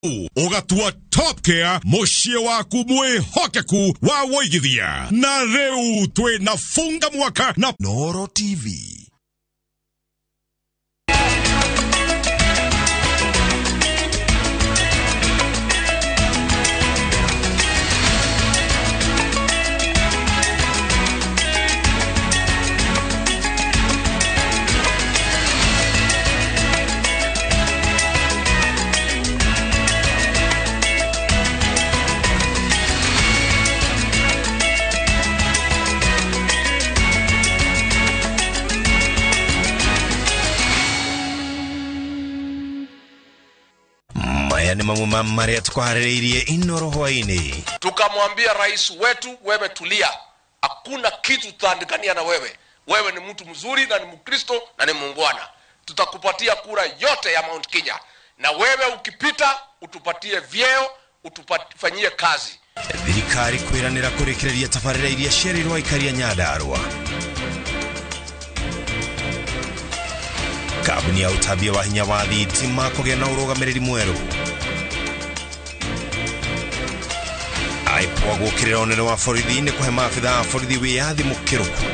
Ũgatua Top Care mũciĩ waku mwĩhokeku wa wũigithia. Na rĩu twĩna funga mwaka na Noro TV. Maya nĩ mamwe ma marĩa tũkwarĩrĩirie Inoro hwaĩ-inĩ. Tukamwambia rais wetu, wewe tulia, hakuna kitu tutaandikania na wewe. Wewe ni mtu mzuri na ni Mkristo na ni muungwana, tutakupatia kura yote ya Mount Kenya, na wewe ukipita utupatie vyeo, utufanyie kazi. Thirikari kwĩranĩra kũrĩkĩrĩria tabarĩra iria ciarĩirwo aikari a Nyandarũa. Kambuni ya ũtambia wa hinya wa thitima kũgĩa na ũrũgamĩrĩri mwerũ. IPOA gũkĩrĩra ũnene wa borithi nĩ kũhe maabitha a borithi wĩyathi mũkĩrũku.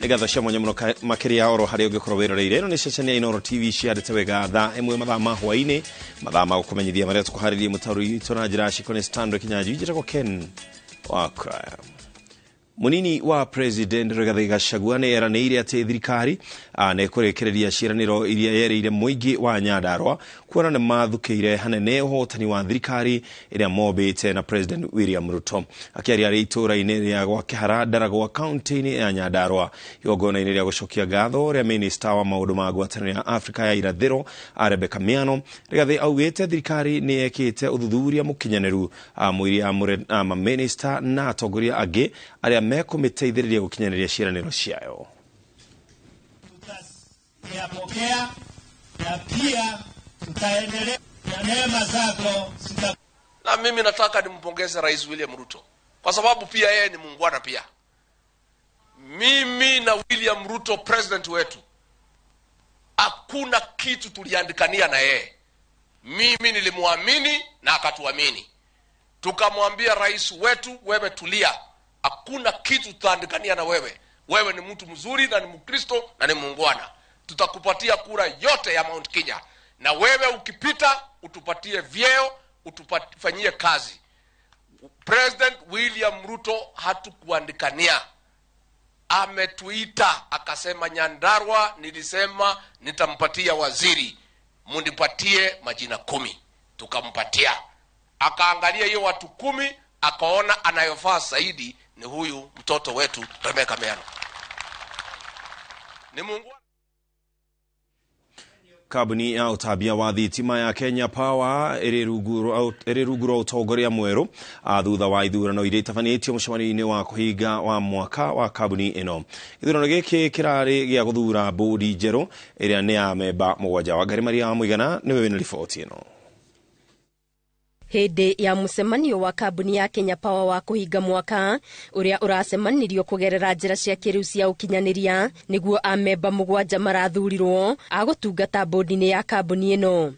Nĩ ngatho cia mwanya mũno makĩria oro harĩa ũngĩkorwo wĩroreire. Ĩno nĩ ceceni ya Inoro TV ciandĩte wega thaa 1 mathaa ma hwaĩ-inĩ, mathaa ma gũkũmenyithia marĩa tũkũharĩrie mũtaũri witũ na njĩra ya ciko nĩ Stanley Kinyanjui. Njĩtagwo Ken Wakraya. Munini wa President Rigathi Gachagua nĩ eranĩire atĩ thirikari nĩ ĩkũrĩkĩrĩria ciĩranĩro iria yerĩire mũingĩ wa Nyandarũa kuona nĩ mathukĩire hanene ũhotani wa thirikari ĩrĩa mombĩte na President William Ruto. Akĩaria arĩ itũũra-inĩ rĩa gwa Kĩhara Ndaragwa kaunti-inĩ ya Nyandarũa igongona-inĩ rĩa gũcokia ngatho rĩa minista wa maũndũ ma ngwatanĩro ya Afrika ya irathĩro Rebecca Miano, Rigathi augĩte thirikari nĩ yekĩte ũthuthuria mũkinyanĩru mũiria mamĩnista na atongoria angĩ arĩa mekũmĩteithĩrĩria gũkinyanĩria ciĩranĩro ciayo. Tutayapokea na pia tutaendelea na neema zako sita. Na mimi nataka nimpongeze Rais William Ruto kwa sababu pia yeye ni muungwana pia. Mimi na William Ruto president wetu, hakuna kitu tuliandikania na yeye. Mimi nilimwamini na akatuamini. Tukamwambia rais wetu, wewe tulia, hakuna kitu tutaandikania na wewe. Wewe ni mtu mzuri na ni Mkristo na ni muungwana, tutakupatia kura yote ya Mount Kenya, na wewe ukipita utupatie vyeo, utufanyie kazi. President William Ruto hatukuandikania, ametuita akasema, Nyandarua nilisema nitampatia waziri, munipatie majina 10. Tukampatia, akaangalia hiyo watu 10, akaona anayofaa zaidi ni huyu mtoto wetu Rebecca Miano. Ni Mungu. Kambuni ya ũtambia wa thitima ya Kenya Power ĩrĩ rungu rwa ũtongoria mwerũ thutha wa ithurano iria itabanĩtio mũcemanio-inĩ wa kũhinga wa mwaka wa kambuni ĩno. Gĩthurano gĩkĩ kĩrarĩ gĩa gũthura bũndi njerũ ĩrĩa nĩ ya memba 7. Wangari Maria wa Mũigana nĩwe wĩna riboti ĩno. Hĩndĩ ya mũcemanio wa kambuni ya Kenya Power wa kũhinga mwaka ũrĩa ũracemanirio kũgerera njĩra cia kĩrĩu cia ũkinyanĩria, nĩguo amemba 7 marathurirwo a gũtungata bũndi-inĩ ya kambuni ĩno.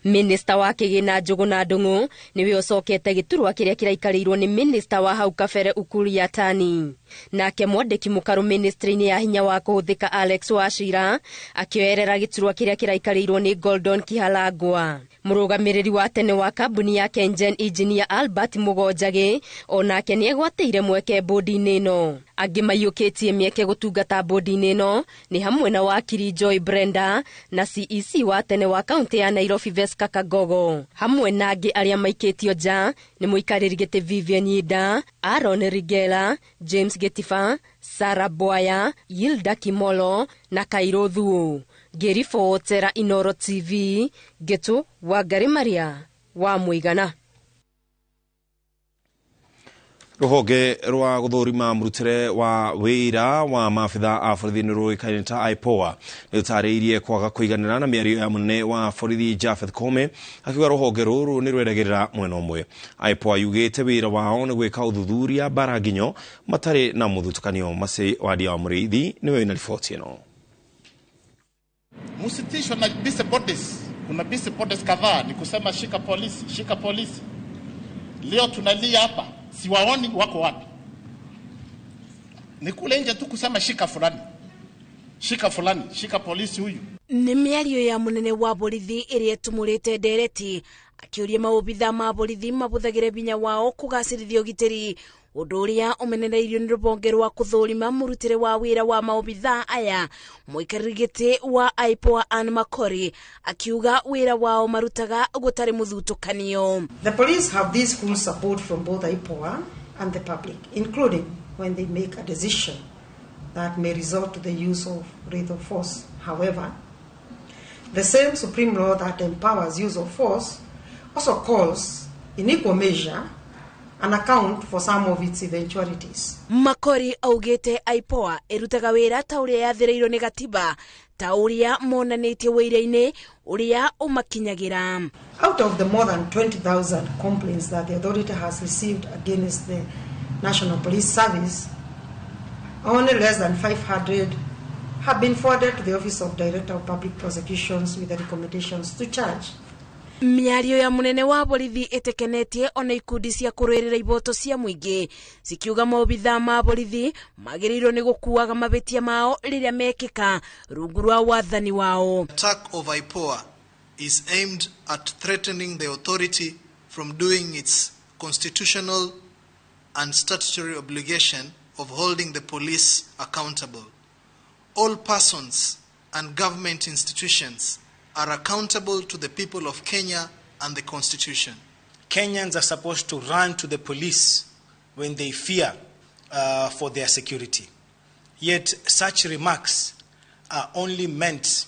Minista wa kĩgĩna Njũgũna Ndung'u nĩwe ũcokete gĩturwa kĩrĩa kĩraikarĩirwo nĩ minista wa hau kabere Ukur Yatani. Nake mwandĩki mũkarũ ministry-inĩ ya hinya wa kũhũthĩka Alex Wachira akĩoerera gĩturwa kĩrĩa kĩraikarĩirwo nĩ Goldon Kihalangwa. Mũrũgamĩrĩri wa tene wa kambuni ya KenGen Engineer Albert Mũgonjagĩ onake nĩegwatĩire mweke bũndi-inĩ ĩno. Angĩ maiyũkĩtie mĩeke gũtungata bũndi-inĩ ĩno nĩ hamwe na wakiri Joy Brenda na CEC wa tene wa kaunti ya Nairobi Veska Kagogo. Hamwe na angĩ arĩa maikĩtio nja nĩ mũikarĩri gĩtĩ Vivian Yinda, Aaron Rigela, James Getifa, Sarah Bwaya, Yilda Kimolo na Kairo Thuo. Ngĩribotera Inoro TV, Gĩtũ Wangari Maria wa Mũigana. Rũhonge rwa gũthũrima mũrutĩre wa wĩra wa maabitha a borithi nĩ rũĩkaine ta IPOA nĩ ũtarĩirie kwaga kũiganĩra na mĩario ya mũnene wa borithi Japheth Koome akiuga rũhonge rũrũ nĩ rweragĩrĩra mwena ũmwe. IPOA yugĩte wĩra wao nĩ gwĩka ũthuthuria mbara nginyo matarĩ na mũthutũkanio. Macĩ Wadia wa Mũrĩithi nĩwe wĩna riboti ĩno. Msitishwe na busy bodies. Kuna busy bodies kadhaa ni kusema shika polisi, shika polisi. Leo tunalia hapa, siwaoni wako wapi? Ni kule nje tu kusema shika fulani, shika fulani, shika polisi huyu. Nĩ mĩario ya mũnene wa borithi ĩrĩa ĩtumũrĩte ndereti akĩũria maobitha ma borithi mabũthagĩre binya wao kũgacĩrithia ũgitĩri, ũndũ ũrĩa ũmenereirio nĩ rũhonge rwa kũthũrima mũrutĩre wa wĩra wa maobitha aya. Mũikarĩri gĩtĩ wa IPOA Ann Makori akiuga wĩra wao marutaga gũtarĩ mũthutũkanio. The police have this full support from both IPOA and the public, including when they make a decision that may result to the use of lethal force. However, the same supreme law that empowers use of force also calls, in equal measure, an account for some of its eventualities. Makori augĩte IPOA ĩrutaga wĩra ta ũrĩa yathĩrĩirwo nĩ gatiba, ta ũrĩa monanĩtie wĩra-inĩ ũrĩa ũmakinyagĩra. Out of the more than 20,000 complaints that the authority has received against the National Police Service, only less than 500 have been forwarded to the Office of Director of Public Prosecutions with the recommendations to charge. Mĩario ya mũnene wa borithi ĩtekenetie ona ikundi cia kũrũĩrĩra iboto cia mũingĩ cikiuga maobitha ma borithi magĩrĩirwo nĩ gũkuaga mabĩtia mao rĩrĩa mekĩka rungu rwa wathani wao. Attack of IPOA is aimed at threatening the authority from doing its constitutional and statutory obligation of holding the police accountable. All persons and government institutions are accountable to the people of Kenya and the Constitution. Kenyans are supposed to run to the police when they fear for their security. Yet such remarks are only meant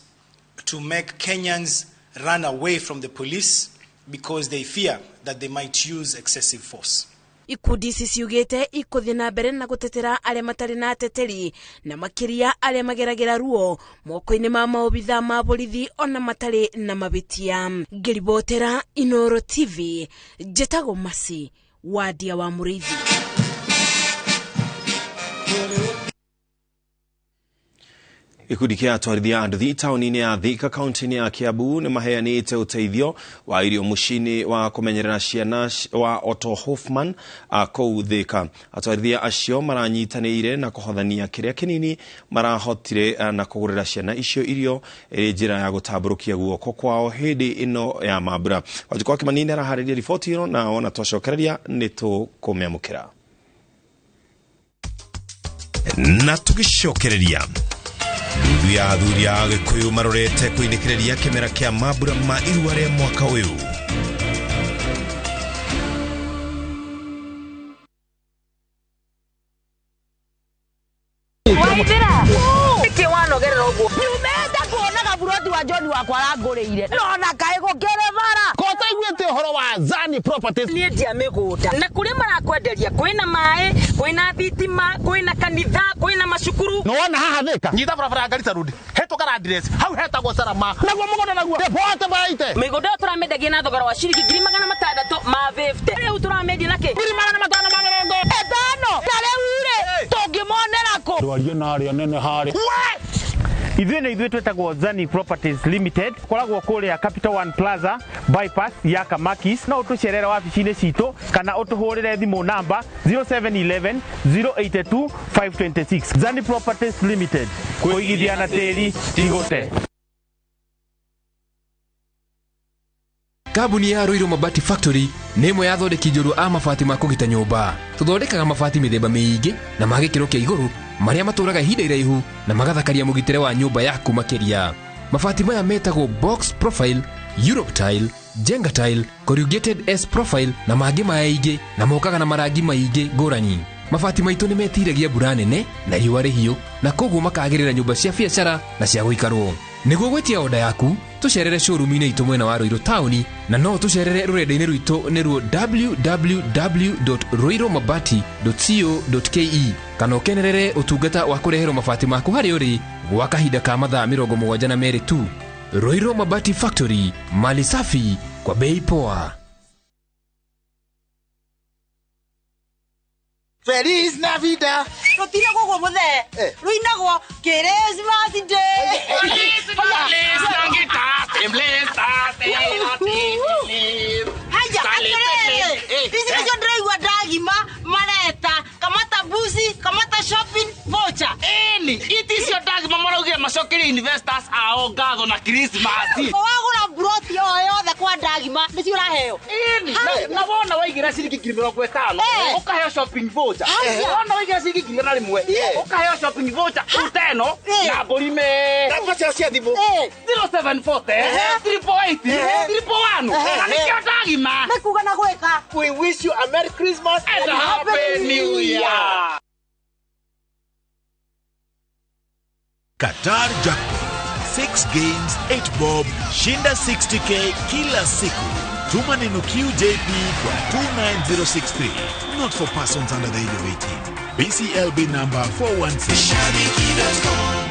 to make Kenyans run away from the police because they fear that they might use excessive force. Ikundi ici ciugĩte ikũthiĩ na mbere na gũtetera arĩa matarĩ na ateteri na makĩria arĩa mageragĩra ruo moko-inĩ ma maobitha ma borithi ona matarĩ na mabĩtia. Ngĩribotera Inoro TV, njĩtagwo Masi Wadia wa Mũrĩithi. Gĩkundi kĩa atwarithia a nduthi taũni-inĩ ya Thika kaunti-inĩ ya Kiambu nĩ maheanĩte ũteithio wa irio mũciĩ-inĩ wa kũmenyerera ciana wa Otto Hoffman kũu Thika. Atwarithia acio maranyitanĩire na kũhothania kĩrĩa kĩnini marahotire na kũgũrĩra ciana icio irio ĩrĩ njĩra ya gũtambũrũkia guoko kwao hĩndĩ ĩno ya mambura. Wanjikũ wa Kĩmani nĩ araharĩria riboti ĩno na wona twacokereria nĩ tũkũmĩamũkĩra. Na tũgĩcokereria nuthu ya athuri a Gĩkũyũ marorete kũinĩkĩrĩria kĩmera kĩa mambura ma irua rĩa mwaka ũyũ. Waithira nĩkĩ wanogerera ũguo? Nyumĩte kuona gaburoti wa John wakwa arangũrĩire nona kaĩ gũkĩrĩ bara ko taiguĩte ũhoro wa Zani Properties. Niĩ ndia mĩgũnda na kũrĩa marakwenderia kwĩna maĩ, kwĩna thitima, kwĩna kanitha, kwĩna macukuru. Nĩwona haha Thika nyita barabara ya Garissa Road hetũka Landress hau hetagwo Salama naguo mũgũnda naguo bote baite mĩgũnda ĩyo tũramĩendagia na thogora wa ciringi 650 rĩu tũramĩendia na kĩ 550 ta rĩu rĩ tũngĩmonera kũ? Ndwarie na arĩa nene harĩa ithuĩ nĩ ithuĩ twĩtagwo Zani Properties Limited, koragwo kũrĩa Capital One Plaza bypass ya Kamakis. No ũtũcerere wabici-inĩ citũ kana ũtũhũrĩre thimũ namba 0711 082 526. Zani Properties Limited, kũigithia na tĩri ti gũte. Kambuni ya Ruiru Mabati Factory nĩ ĩmwe ya athondeki njorua a mabati ma kũgita nyũmba. Tũthondekaga mabati mĩthemba mĩingĩ na ma gĩkĩro kĩa igũrũ marĩa matũraga ihinda iraihu na magathakaria mũgitĩre wa nyũmba yaku makĩria. Mabati maya metagwo box profile, Europe tile, Jenga tile, corrugated S profile na mangĩ maingĩ na mokaga na marangi maingĩ ngũrani. Mabati maitũ nĩ metiragia mbura nene na riũa rĩhiũ na koguo makagĩrĩra nyũmba cia biacara na cia gũikarwo. Nĩguo gwĩtia oda yaku, Tũcerere showroom-inĩ itũ mwena wa Ruiru taũni, na no tũcerere rũrenda-inĩ rwitũ nĩruo www.ruirumabati.co.ke, kana ũkenerere ũtungata wa kũreherwo mabati maku harĩa ũrĩ gwa kahinda ka mathaa 72 tu. Ruiru Mabati Factory, mali safi kwa bei poa. Feliz Navidad. Rutinagwo guo muthee. Ruinagwo Christmas Day. Haya, atĩrĩrĩ, ici nĩcio ndĩraigua ndagima mareta kamata mbuci, kamata shopping voucher. Ĩni, iti icio ndagima maraugire macokerie investors ao ngatho na Christmas. Wagũra mburoti o yothe kwa ndagima nĩcio ũraheo. Ĩni, na wona waigĩra ciringi 50,000 ũkaheo shopping voucher. Wona waigĩra ciringi 1,001 ũkaheo shopping voucher ruta ĩno na mbũri me. Namba ciao cia thimũ. 0740 888 111. Na nĩkĩo ndagima. Nĩ kuga na gwĩka. We wish you a Merry Christmas and a Happy New Year. Qatar Jackpot. 6 games, 8 bob, shinda 60k kila siku. Tuma neno QJP kwa 29063. Not for persons under the age of 18. BCLB number 416. Shabiki.com.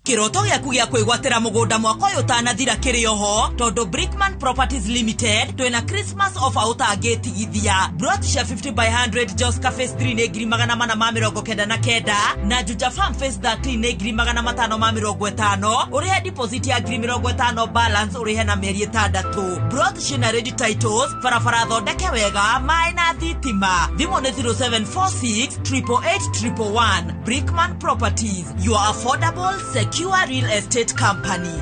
Kiroto gĩaku gĩa kwĩgwatĩra mũgũnda mwaka ũyũ ũtanathira kĩrĩ oho, tondũ Brickman Properties Limited twĩna Christmas offer ũtangĩtigithia. Brot cia 50 by 100 Joska Phase 3 nĩ 499, na Juja Farm Phase 13 nĩ 550. Ũrĩhe deposit ya 50,000, balance ũrĩhe na mĩeri 6. Brot ciĩna ready titles, barabara thondeke wega, maĩ na thitima. Thimũ nĩ 0746 888 111. Brickman Properties, your affordable, secure real estate company.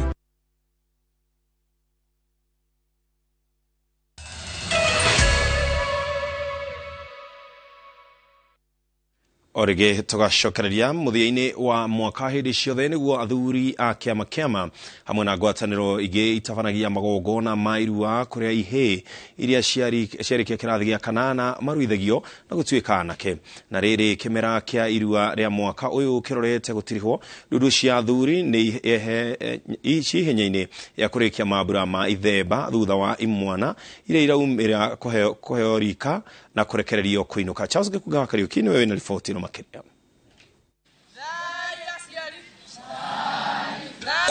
O rĩngĩ tũgacokereria mũthia-inĩ wa mwaka hĩndĩ ciothe nĩguo athuri a kĩama kĩama hamwe na ngwatanĩro ingĩ itabanagia magongona ma irua kũrĩa ihĩĩ iria ciarĩkia kĩrathi gĩa kanana maruithagio na gũtuĩka anake. Na rĩrĩ kĩmera kĩa irua rĩa mwaka ũyũ kĩrorete gũtirihwo, ndundu cia athuri nĩ ci ihenya-inĩ ya kũrĩkia mambura ma ithemba thutha wa imwana iria iraumĩra kũheo rika na kũrekererio kũinũka. Charles Gĩkunga wa Kariũki nĩwe wĩna riboti ĩno makĩria.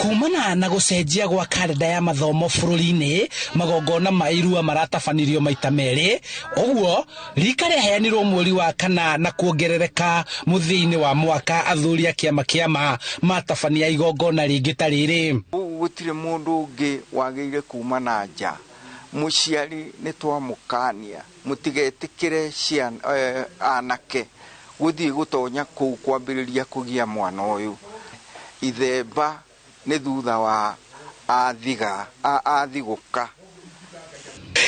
Kumana na gũcenjia gwa karenda ya mathomo bũrũri-inĩ, magongona ma irua maratabanirio maita merĩ. Ũguo rika rĩaheanirwo mweri wa kana na kuongerereka mũthia-inĩ wa mwaka, athuri a kĩama kĩama matabania igongona rĩngĩ ta rĩrĩ. Gũtirĩ mũndũ ũngĩ wagĩrĩire kuma na nja. Mũciari nĩ twamũkania mũtigetĩkĩre ciana anake gũthiĩ gũtonya kũu kwambĩrĩria kũgĩa mwana ũyũ. Ithemba nĩ thutha wa athigũka.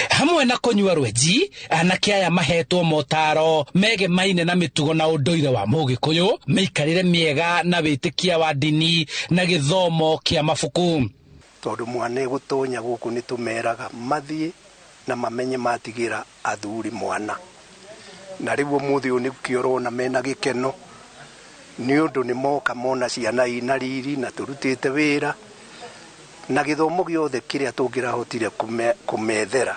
Hamwe na kũnyua rwenji, anake aya mahetwo motaro megemaine na mĩtugo na ũndũire wa Mũgĩkũyũ, mĩikarĩre mĩega na wĩtĩkia wa ndini na gĩthomo kĩa mabuku. Tondũ mwana egũtonya gũkũ nĩ tũmeraga mathiĩ na mamenye matigĩra athuri mwana. Na rĩu ũmũthĩ ũyũ nĩkĩo ũrona mena gĩkeno, nĩ ũndũ nĩ moka mona ciana ina riri na tũrutĩte wĩra na gĩthomo gĩothe kĩrĩa tũngĩrahotire kũmethera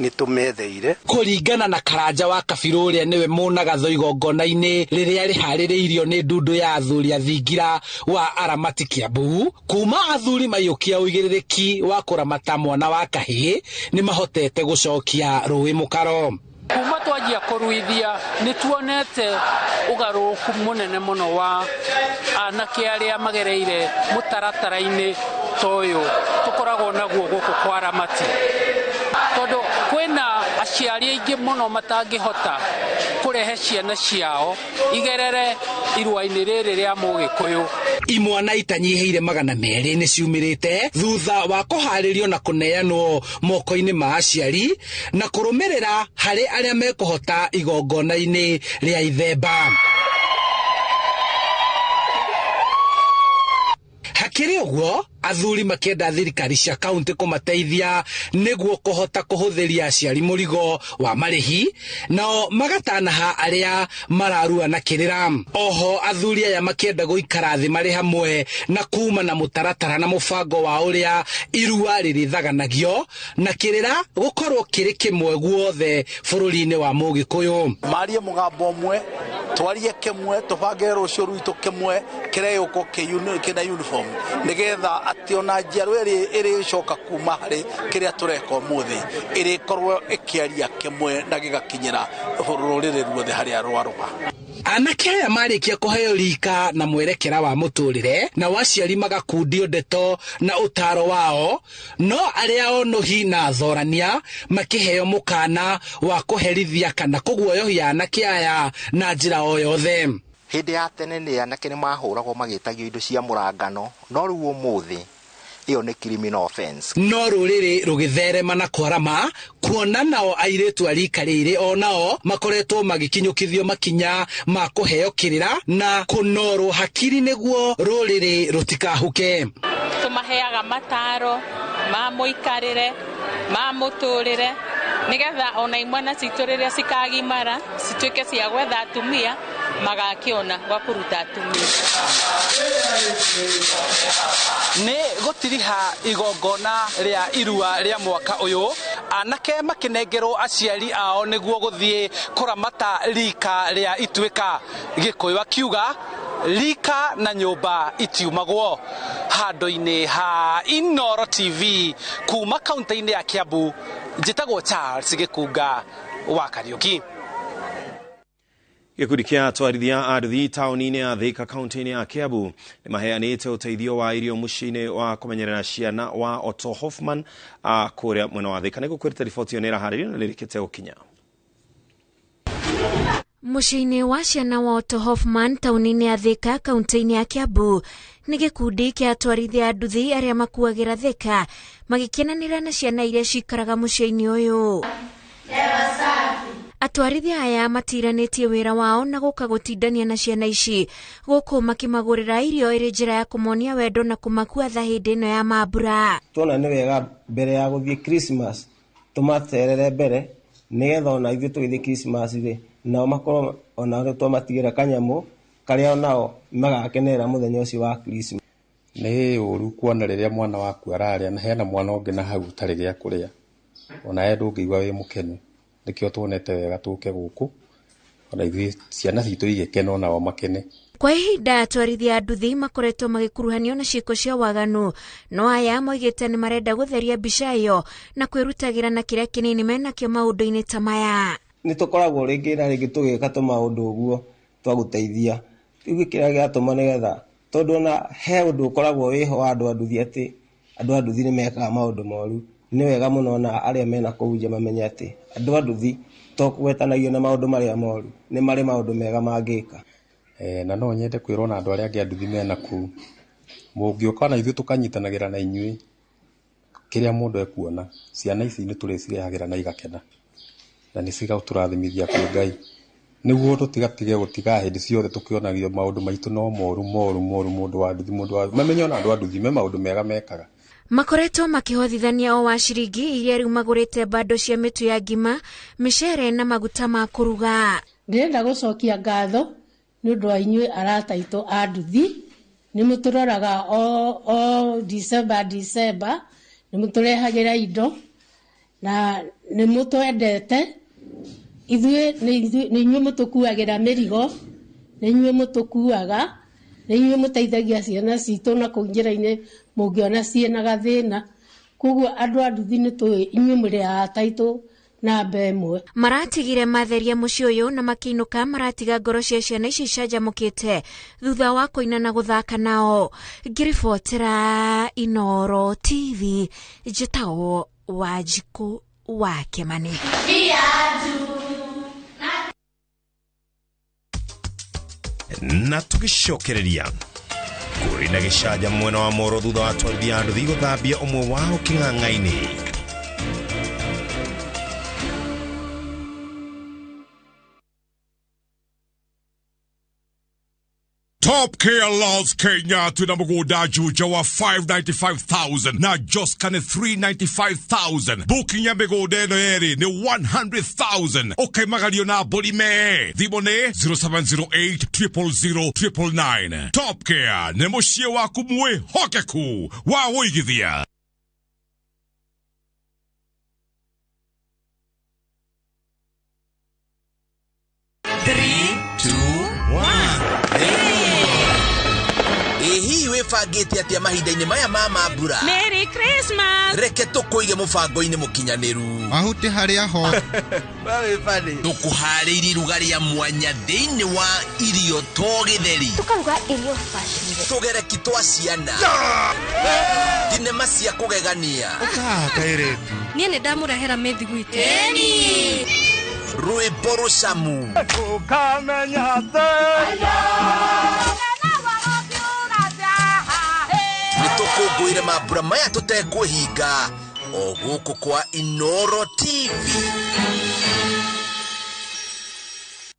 nĩ tũmetheire. Kũringana na Karanja wa Kabirũ ũrĩa nĩwe mũnagatho igongona-inĩ rĩrĩa rĩharĩrĩirio nĩ ndundu ya athuri a thingira wa Aramati Kiambu, kuma athuri maiyũkia ũigĩrĩrĩki wa kũramata mwana wa kahĩĩ nĩ mahotete gũcokia rũĩ mũkaro. Kuma twanjia kũruithia nĩ tuonete ũgarũrũku mũnene mũno wa anake arĩa magereire mũtaratara-inĩ ta ũyũ tũkoragwo naguo gũkũ kwa Aramati, tondũ kwĩna aciari aingĩ mũno matangĩhota kũrehe ciana ciao igerere irua-inĩ rĩrĩ rĩa Mũgĩkũyũ. Imwana itanyihĩire 200 nĩ ciumĩrĩte thutha wa kũharĩrio na kũneanwo moko-inĩ ma aciari na kũrũmĩrĩra harĩ arĩa mekũhota igongona-inĩ rĩa ithemba. Gũkĩrĩ ũguo, athuri makĩenda thirikari cia kaunti kũmateithia nĩguo kũhota kũhũthĩria aciari mũrigo wa marĩhi, nao magatanaha arĩa mararua na kĩrĩra. Oho athuri aya makĩenda gũikara thĩ marĩ hamwe na kuma na mũtaratara na mũbango wa ũrĩa irua rĩrĩthaganagio na kĩrĩra gũkorwo kĩrĩ kĩmwe guothe bũrũri-inĩ wa Mũgĩkũyũ. Marie mũgambo ũmwe, twarie kĩmwe, tũbange rũciũ rwitũ kĩmwe kĩrĩa gĩgũkorwo kĩna uniform nĩgetha atĩ ona njiarwa ĩrĩa ĩrĩcoka kuma harĩ kĩrĩa tũreka ũmũthĩ ĩrĩkorwo ĩkĩaria kĩmwe na gĩgakinyĩra rũrĩrĩ ruothe harĩa rwarũga. Anake aya marĩkia kũheo rika na mwerekera wa mũtũrĩre, na aciari magakundio ndeto na ũtaro wao, no arĩa onuhi na athorania makĩheo mũkana wa kũherithia kana kũguoyohia anake aya na njĩra o yothe. Hĩndĩ ya tene nĩ anake nĩ mahũragwo magĩtagio indo cia mũrangano, no rĩu ũmũthĩ ĩyo nĩ criminal offense. No rũrĩrĩ rũgĩtherema na kwarama kuona nao airĩtu a rika rĩrĩ o nao makoretwo magĩkinyũkithio makinya ma kũheo kĩrĩra na kũnorwo hakiri nĩguo rũrĩrĩ rũtikahuke. Tũmaheaga mataro ma mũikarĩre ma mũtũrĩre nĩgetha ona imwana citũ rĩrĩa cikagimara cituĩke cia gwetha atumia magakĩona gwa kũruta atumia. Nĩ gũtiriha igongona rĩa irua rĩa mwaka ũyũ, anake makĩnengerwo aciari ao nĩguo gũthiĩ kũramata rika rĩa Ituĩka. Gĩkũyũ akiuga rika na nyũmba itiumagwo. Handũ-inĩ ha Inooro TV kuma kaunti-inĩ ya Kiambu, njĩtagwo Charles Gĩkunga wa Kariũki. Gĩkundi kĩa atwarithia a nduthi taũni-inĩ ya Thika kaunti-inĩ ya Kiambu nĩ maheanĩte ũteithio wa irio mũciĩ-inĩ wa kũmenyerera ciana wa Otto Hoffman kũrĩa mwena wa Thika. Nĩgũkwĩrĩte riboti ĩyo nĩ ĩraharĩrio na nĩrĩkĩte gũkinya. Mũciĩ-inĩ wa ciana wa Otto Hoffman taũni-inĩ ya Thika kaunti-inĩ ya Kiambu nĩ gĩkundi kĩa atwarithia a nduthi arĩa makuagĩra Thika magĩkenanĩra na ciana iria cikaraga mũciĩ-inĩ ũyũ. Atwarithia aya matiranĩtie wĩra wao na gũka gũtindania na ciana ici gũkũ makĩmagũrĩra irio ĩrĩ njĩra ya kũmonia wendo na kũmakua tha hĩndĩ ĩno ya mambura. Tuona nĩ wega mbere ya gũthiĩ Christmas tũmaterere mbere nĩgetha ona ithuĩ tũgĩthiĩ Christmas rĩ nao makorwo onao nĩ twamatigĩra kanyamũ karĩa onao magakenera mũthenya ũcio wa Christmas. Nĩ ũru kuona rĩrĩa mwana waku ararĩa na hena mwana ũngĩ na hau ũtarĩ gĩa kũrĩa, onawe ndũngĩigua wĩ mũkenu. Nĩkĩo tuonete wega tũke gũkũ ona ithuĩ ciana citũ igĩkena onao makene. Kwa ihinda atwarithia a nduthi makoretwo magĩkuruhanio na ciĩko cia waganu, no aya moigĩte nĩ marenda gũtheria mbica ĩyo na kwĩrutagĩra na kĩrĩa kĩnini menakĩo maũndũ-inĩ ta maya. Nĩ tũkoragwo rĩngĩ na rĩngĩ tũgĩka tũmaũndũ ũguo twa gũteithia rĩu kĩrĩa gĩatũma nĩgetha tondũ ona he ũndũ ũkoragwo wĩho wa andũ a nduthi atĩ andũ a nduthi nĩ mekaga maũndũ moru. Nĩ wega mũno na arĩa mena kũu nja mamenye atĩ andũ a nduthi to kũgwetanagio na maũndũ marĩa moru, nĩ marĩ maũndũ mega mangĩka. Na no nyende kwĩrwo na andũ arĩa angĩ a nduthi mena kũu, mũngĩũka na ithuĩ tũkanyitanagĩra na inyuĩ kĩrĩa mũndũ ekuona, ciana ici nĩ tũrĩcirehagĩra na igakena na nĩ cigatũrathimithia kwĩ Ngai, nĩguo tũtigatige gũtiga hĩndĩ ciothe tũkĩonagio maũndũ maitũ no moru moru moru. Mũndũ wa nduthi, mũndũ wa mamenye ona andũ a nduthi me maũndũ mega mekaga. Makoretwo makĩhothithania o wa ciringi iria rĩu magũrĩte bando cia mĩtu ya ngima, mĩcere na maguta ma kũruga. Ndĩrenda gũcokia ngatho nĩ ũndũ wa inyuĩ arata aitũ a nduthi, nĩ mũtũroraga o December December, nĩ mũtũrehagĩra indo na nĩ mũtwendete. Ithuĩ nĩ inyuĩ mũtũkuagĩra mĩrigo, nĩ inyuĩ mũtũkuaga, nĩ inyuĩ mũteithagia ciana citũ na kũu njĩra-inĩ mũngĩona ciĩna gathĩna. Koguo andũ a nduthi nĩ tũĩ inyuĩ mũrĩ arata aitũ namba ĩmwe. Maratigire matheria mũciĩ ũyũ na makĩinũka maratiga ngoro cia ciana ici icanjamũkĩte thutha wa kũina na gũthaka nao. Ngĩribotera Inooro TV, njĩtagwo Wanjikũ wa Kĩmani. Na tũgĩcokereria kũrĩ na gĩcanja mwena wa Moro thutha wa atwarithia a nduthi gũthambia ũmwe wao kĩng'ang'a-inĩ. Top Care Laws Kenya twina mugunda Juja wa 595,000 na Joska ni 395,000. Booking ya migunda ino yeri ni 100,000. Ukaimagario na mbũri me. Thimũ nĩ 0708 000 999. Top Care nĩ mũciĩ waku mwĩhokeku wa wũigithia. Ĩ hihi wĩbangĩte atĩa mahinda-inĩ maya ma mambura? Merry Christmas! Reke tũkũige mũbango-inĩ mũkinyanĩru. Mahuti harĩa ho. Tũkũharĩirie iruga rĩa mwanya thĩinĩ wa irio to gĩtheri. Tũkaruga irio bacĩrĩre. Tũgereki twa ciana. Thinema cia kũgegania. Kairĩtu. Niĩ nĩ ndamũrehera mĩthiguiti. Rwĩmbo rũcamu. Ũkamenya atĩ Nĩtũkũngũĩre mambura maya tũtekwĩhinga o gũkũ kwa Inoro TV.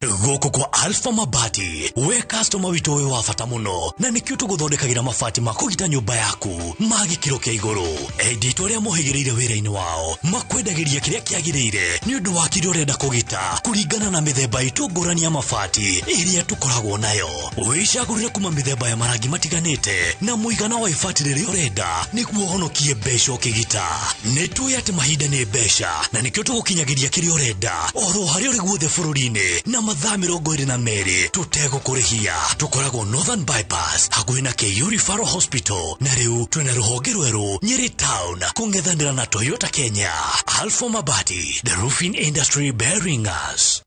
Gũkũ kwa Alpha Mabati, we customer witũ wĩ wa bata mũno, na nĩkĩo tũgũthondekagĩra mabati ma kũgita nyũmba yaku ma gĩkĩro kĩa igũrũ. Endia itũ arĩa mohĩgĩrĩire wĩra-inĩ wao makwendagĩria kĩrĩa kĩagĩrĩire nĩ ũndũ wa kĩrĩa ũrenda kũgita kũringana na mĩthemba itũ ngũrani ya mabati ĩrĩa tũkoragwo nayo. Wĩcagũrĩre kuma mĩthemba ya marangi matiganĩte na mũigana wa ibati rĩrĩa ũrenda nĩguo ũhonokie mbeca ũkĩgita. Nĩ tũĩ atĩ mahinda nĩ mbeca na nĩkĩo tũgũkinyagĩria kĩrĩa ũrenda oro harĩa ũrĩ guothe bũrũri-inĩ na mathaa 22 tũtegũkũrĩhia. Tũkoragwo Northern Bypass hakuhĩ na KU Referral Hospital, na rĩu twĩna rũhonge rwerũ Nyeri Town kũng'ethanĩra na Toyota Kenya. Alpha Mabati, the roofing industry bearing us.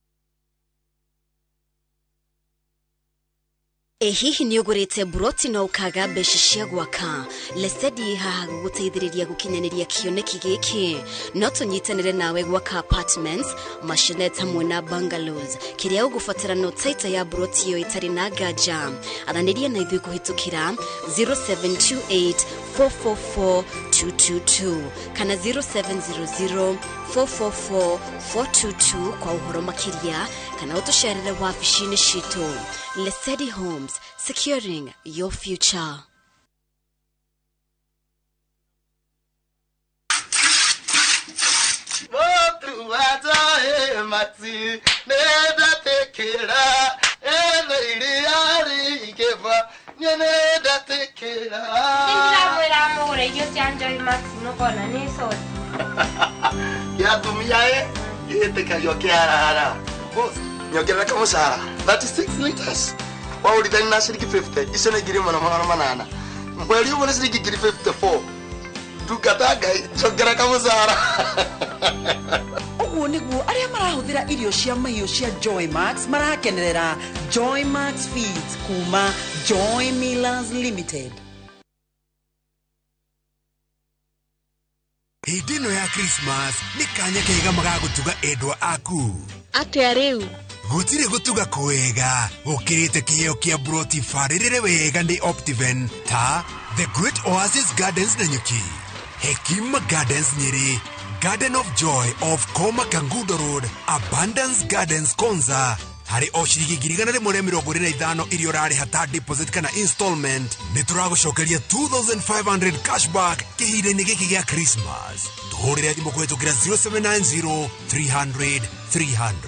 Ĩ hihi nĩ ũgũrĩte buroti na ũkaga mbeca cia gwaka? Lesedi haha gũgũteithĩrĩria gũkinyanĩria kĩoneki gĩkĩ. No tũnyitanĩre nawe gwaka apartments, maisonette hamwe na bungalows. Kĩrĩa ũgũbatara no taita ya buroti ĩyo ĩtarĩ na nganja. Aranĩria na ithuĩ kũhĩtũkĩra 0728 444 222 kana 0700 444 422 kwa ũhoro makĩria, kana ũtũcerere wabici-inĩ citũ. Lesedi Homes, securing your future. Ndĩramwĩra mũgũre irio cia Joy Max mũkona nĩ soda. Kĩatumia ĩ gĩtĩkagio kĩarara. Boss, nyongerera kamũcara 36 liters. Waũrithani na ciringi 50, icio nĩ 1800. Mweri ũmwe nĩ ciringi 54. Ndungata Ngai, njongerera kamũcara. Ũguo nĩguo arĩa marahũthĩra irio cia mahiũ cia Joy Max marakenerera Joy Max Feeds kuma Joy Millers Limited. Hĩndĩ ĩno ya Christmas nĩ kanya kega magagũtuga endwa aku. Atĩa rĩu? Gũtirĩ gũtuga kwega gũkĩrĩte kĩheo kĩa buroti barĩrĩre wega nĩ Optiven ta The Great Oasis Gardens Nanyuki, Hekima Gardens Nyeri, Garden of Joy of Koma Kangundo Road, Abundance Gardens Konza. Harĩ o ciringi 125 iria ũrarĩha ta deposit kana installment, nĩ tũragũcokeria 2500 cashback kĩhinda-inĩ gĩkĩ gĩa Christmas. Tũhũrĩre thimũ kũhĩtũkĩra 0790 300 300.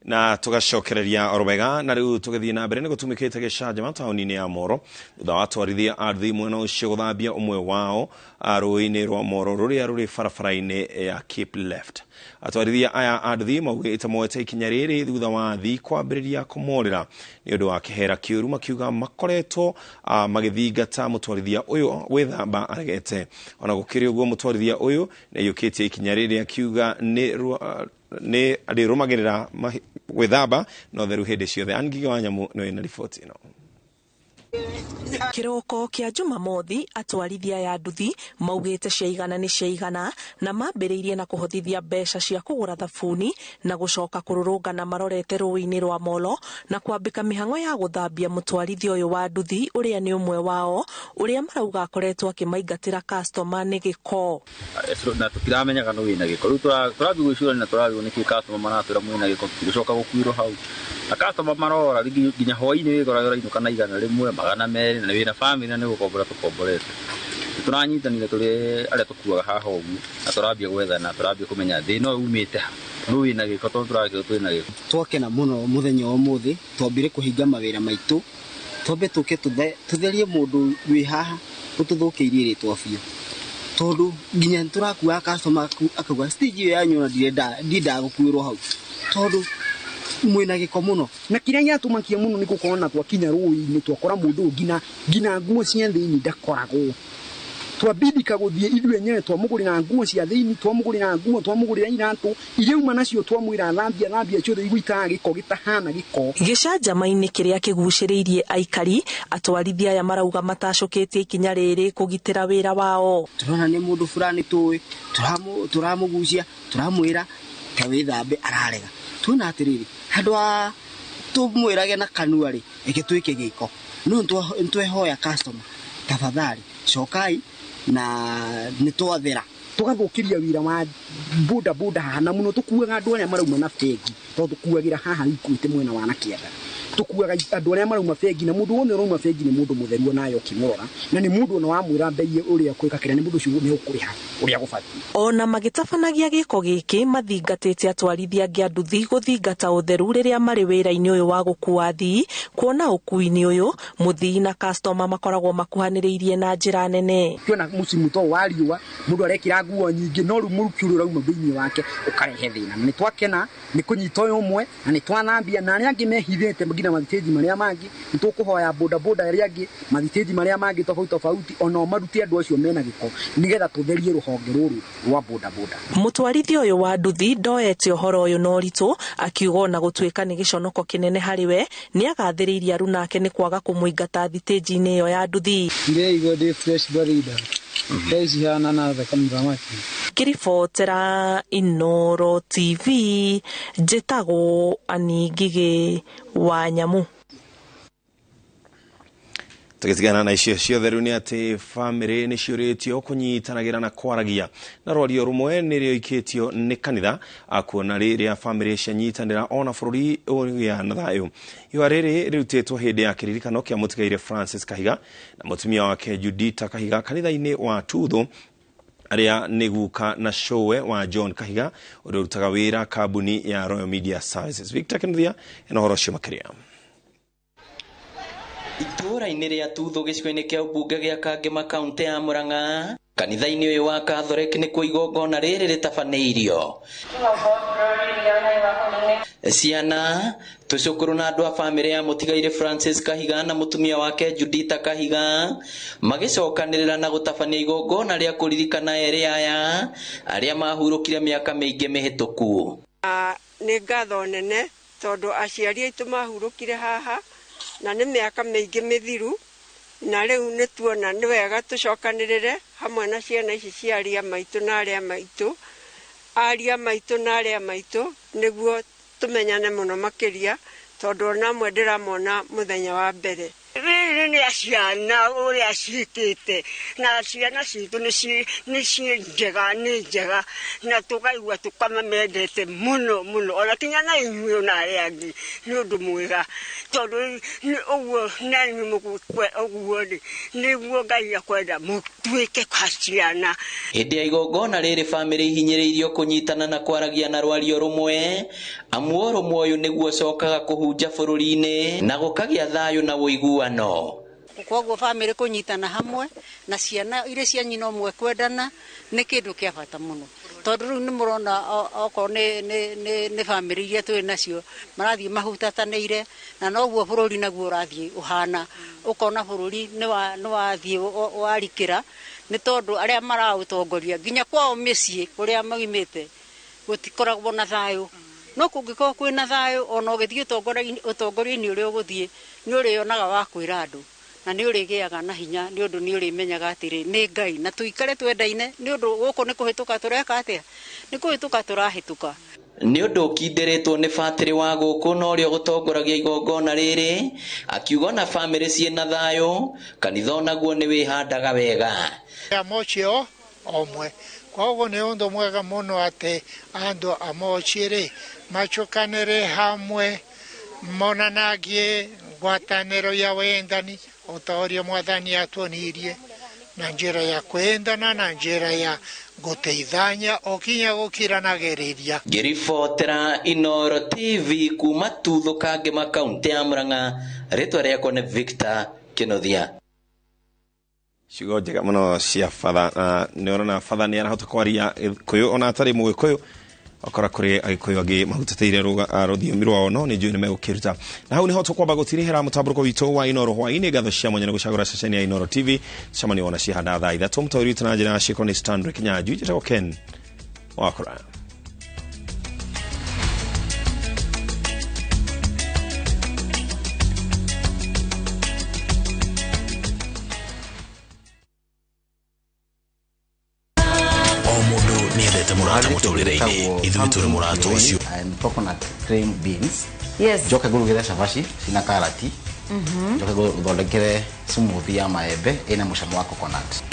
Na tugacokereria oro wega na riu tugithie na mbere ni gutumikite gicanjama tauni-ini ya Moro thutha wa atwarithia a nduthi mwena ucio guthambia umwe wao rũĩ-inĩ rwa Moro rũrĩa rũrĩ barabara-inĩ ya Cape Left. Atwarithia aya a nduthi maugĩte moete ikinya rĩrĩ thutha wa athii kwambĩrĩria kũmorĩra nĩ ũndũ wa kĩhera kĩũru, makiuga makoretwo magĩthingata mũtwarithia ũyũ gwĩthamba aregete. Ona gũkĩrĩ ũguo mũtwarithia ũyũ nĩaiyũkĩtie ikinya rĩrĩ akiuga nĩ arĩrũmagĩrĩra gwĩthamba na ũtheru hĩndĩ ciothe. Ann Ngigĩ wa Nyamũ nĩwe wĩna riboti ĩno. Kĩroko kĩa Jumamothi atwarithia ya nduthi maugĩte ciaigana nĩ ciaigana na mambĩrĩirie na kũhothithia mbeca cia kũgũra thabuni na gũcoka kũrũrũngana marorete rũĩ-inĩ rwa Molo na kwambĩka mĩhang'o ya gũthambia mũtwarithia ũyũ wa nduthi ũrĩa nĩ ũmwe wao ũrĩa marauga akoretwo akĩmaingatĩra customer nĩ gĩko. Na tũtiramenyaga nũ wĩna gĩko rĩu tũrathiĩ gwĩcũrania na tũrarigwo nĩkĩ customer maratwĩra mwĩna gĩko tũtigũcoka gũkuĩrwo hau na customer marora nginya hwaĩ-inĩ wĩkoraga ũrainũka na 100, 200 na wĩna family na nĩ gũkombora tũkomborete. Tũranyitanire tũrĩ arĩa tũkuaga haha ũguo na tũrambia gwethana, tũrambia kũmenya thĩna ũyũ umĩte ha, nũ wĩna gĩko tondũ tũrakĩrwo twĩna gĩko. Twakena mũno mũthenya wa ũmũthĩ twambire kũhinga mawĩra maitũ twambe tũke tũtherie mũndũ wĩ haha ũtũthũkĩirie rĩtwa biũ tondũ nginya nĩtũrakuaga customer akauga stage ĩyo yanyu ona ndiendaga gũkuĩrwo hau tondũ mwĩna gĩko mũno. Na kĩrĩa gĩatũmakia mũno nĩ gũkorwo na twakinya rũĩ-inĩ twakora mũndũ ũyũ nginya nguo cia thĩinĩ ndakoragwo. Twabindika gũthiĩ ithuĩ enyewe twamũgũrĩra nguo cia thĩinĩ, twamũgũrĩra nguo, twamũgũrĩra iratũ iria auma nacio twamwĩra thambia thambia ciothe igũikaraga gĩko gĩtahana gĩko. Gĩcanjama-inĩ kĩrĩa kĩgucĩrĩirie aikari atwarithia aya marauga matacũkĩtie ikinya rĩrĩ kũgitĩra wĩra wao. Tũrona nĩ mũndũ fulani tũĩ tũramũgucia tũramwĩra ta wĩthambe ararega. Tuona atĩrĩrĩ handũ ha tũmwĩrage na kanua rĩ reke twĩke gĩko no nĩtwehoya customer tafadhali cokai na nĩtwathera tũgathũkĩria wĩra wa boda boda haha na mũno tũkuaga andũ arĩa marauma na bengi tondũ tũkuagĩra haha Equity mwena wa na kĩanda tũkuaga andũ arĩa marauma bengi na mũndũ wothe ũrauma bengi nĩ mũndũ mũtheru onawe ũkĩmũrora na nĩ mũndũ ona wamwĩra mbei ũrĩa kwĩka kĩrĩa nĩ mũndũ ũcio nĩ ũkũrĩha ũrĩa gũbatiĩ. Ona magĩtabanagia gĩko gĩkĩ mathingatĩte atwarithia angĩ a nduthi gũthingata ũtheru rĩrĩa marĩ wĩra-inĩ ũyũ wa gũkua athii kuona ũkui-inĩ ũyũ mũthii na customer makoragwo makuhanĩrĩirie na njĩra nene. Ũkĩona mũcimu to wa riũa mũndũ arekĩra nguo nyingĩ no rĩu mũrukĩ ũrĩa ũrauma thĩinĩ wake ũkarehe thĩna. Na nĩtwakena nĩ kũnyita ũyũ ũmwe na nĩtwathambia na arĩa angĩ mehithĩte nginya mathitĩnji marĩa mangĩ nĩtũkũhoya boda boda arĩa angĩ mathitĩnji marĩa mangĩ tofauti tofauti onao marute andũ acio mena gĩko nĩgetha tũtherie rũhonge rũrũ rwa boda boda. Mũtwarithia ũyũ wa nduthi ndoete ũhoro ũyũ na ũritũ akiuga ona gũtuĩka nĩ gĩconoko kĩnene harĩ we nĩagathĩrĩirie aruna ake nĩ kwaga kũmũingata thitĩnji-inĩ ĩyo ya nduthi. Ndĩraigua ndĩ fresh barida thaa ici hana na thaka mũthamaki. Ngĩribotera Inooro TV njĩtagwo Annie Ngigĩ wa Nyamu. Tũgĩtigana na icio ciothe rĩu nĩ atĩ bamĩrĩ nĩ ciũrĩtio kũnyitanagĩra na kwaragia na rwario rũmwe nĩrĩoikĩtio nĩ kanitha akuona rĩrĩa bamĩrĩ cianyitanĩra ona bũrũri ũgĩa na thayũ. Ihũa rĩrĩ rĩrutĩtwo hĩndĩ ya kĩririkano kĩa mũtigaire Francis Kahiga na mũtumia wake Judita Kahiga kanitha-inĩ wa Tuthu arĩa nĩ guka na cũwe wa John Kahiga ũrĩa ũrutaga wĩra kambuni ya Royal Media Services. Victor Kinuthia ena ũhoro ũcio makĩria. Itũũra-inĩ rĩa Tuthu gĩcigo-inĩ kĩa ũmbunge gĩa Kangema kaunti ya Murang'a kanitha-inĩ ũyũ wa Catholic nĩkuo igongona rĩrĩ rĩtabanĩirio. Ciana tũcũkũrũ na andũ a bamĩrĩ ya mũtigaire Francis Kahiga na mũtumia wake Judita Kahiga magĩcokanĩrĩra na gũtabania igongona rĩa kũririkana erĩ aya arĩa mahurũkire mĩaka mĩingĩ mĩhĩtũku. Nĩ ngatho nene tondũ aciari aitũ mahurũkire haha na nĩ mĩaka mĩingĩ mĩthiru na rĩu nĩ tuona nĩ wega tũcokanĩrĩre hamwe na ciana ici cia aria maitũ na arĩa maitũ aria maitũ na arĩa maitũ nĩguo tũmenyane mũno makĩria tondũ ona amwe ndĩramona mũthenya wa mbere. Rĩrĩ nĩ ciana ũrĩa ciĩkĩte na ciana citũ nĩ njega nĩ njega na tũkaigua tũkamamendete mũno mũno ona kinya na inyuĩ ona arĩa angĩ nĩ ũndũ mwega tondũ ũguo na inyuĩ mũgũkwe ũguo rĩ nĩguo Ngai akwenda mũtuĩke ciana. Hĩndĩ ya igongona rĩrĩ bamĩrĩ ihinyĩrĩirio kũnyitana na kwaragia na rwario rũmwe amu ũrũmwe ũyũ nĩguo ũcokaga kũhunja bũrũri-inĩ na gũkagĩa thayũ na ũiguano. Koguo bamĩrĩ kũnyitana hamwe na ciana iria cia nyina ũmwe kwendana nĩ kĩndũ kĩa bata mũno tondũ rĩu nĩ mũrona okorwo nĩ bamĩrĩ iria twĩ nacio marathiĩ mahutatanĩire na noguo bũrũri naguo ũrathiĩ ũhana ũkona bũrũri nĩ wathiĩ warikĩra nĩ tondũ arĩa maraũtongoria nginya kwao mĩciĩ kũrĩa maimĩte gũtikoragwo na thayũ. No kũngĩkorwo kwĩna thayũ ona ũgĩthiĩ ũtongoria-inĩ ũrĩa ũgũthiĩ nĩ ũrĩonaga wa kwĩra andũ Na nĩ ũrĩgĩaga na hinya nĩ ũndũ nĩ ũrĩmenyaga atĩrĩ nĩ Ngai, na tũikare twendaine nĩ ũndũ gũkũ nĩ kũhĩtũka tũreka atĩa, nĩ kũhĩtũka tũrahĩtũka. Nĩ ũndũ ũkindĩrĩtwo nĩ batĩrĩ wa gũkũ na ũrĩa ũgũtongoragia igongona rĩrĩ, akiuga ona bamĩrĩ ciĩna thayũ, kanitha onaguo nĩ wĩhandaga wega. Amoci o omwe, koguo nĩ ũndũ mwega mũno atĩ andũ a Mochi rĩ macokanĩre hamwe, monanagie ngwatanĩro ya wendani o ta ũrĩa Mwathani atuonirie, na njĩra ya kwendana na njĩra ya gũteithania o kinya gũkiranagĩrĩria. Ngĩribotera Inooro TV kuma Tuthũka Ngĩma, kaũntĩ ya Murang'a, rĩtwa rĩakwa nĩ Victor Kĩnuthia. Ciugo njega mũno cia batha, na nĩ ũrona batha nĩ arahota kwaria Gĩkũyũ ona atarĩ Mũgĩkũyũ, okora kũrĩ Agĩkũyũ angĩ mahutatĩire rũthiomi rwao, no nĩ njũĩ nĩ megũkĩruta. Na hau nĩho tũkwamba gũtirihĩra mũtambũrũko witũ wa Inooro hwaĩ-inĩ. Ngatho cia mwanya nĩ gũcagũra ceceni ya Inooro TV. Tucemanie wona cihanda thaa 3. Mũtaũri witũ na njĩra ya ciĩko nĩ Stanley Kinyanjui. Njĩtagwo Ken Wakũra. O mũndũ nĩ endete mũrata mũtũrĩre-inĩ, ithuĩ tũrĩ mũrata ũcio. And coconut cream beans. Yes. Njoke ngũrugĩre cabaci cina karati. Njoke ngũthondekere smoothie ya maembe ĩna mũcamo wa coconut.